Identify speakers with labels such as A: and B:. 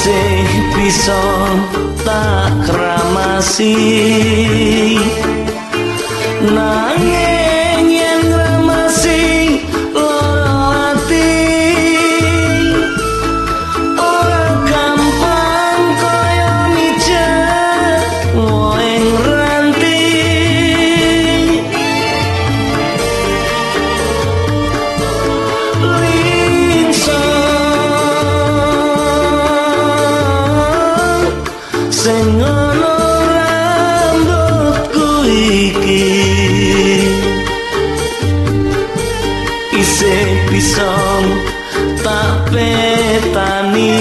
A: Isih bisa tak kramasi, nanging yen ngramasi lara ati ora gampang kaya mijet woeng ranti. Sing ana rambutku iki isih bisa tak petani.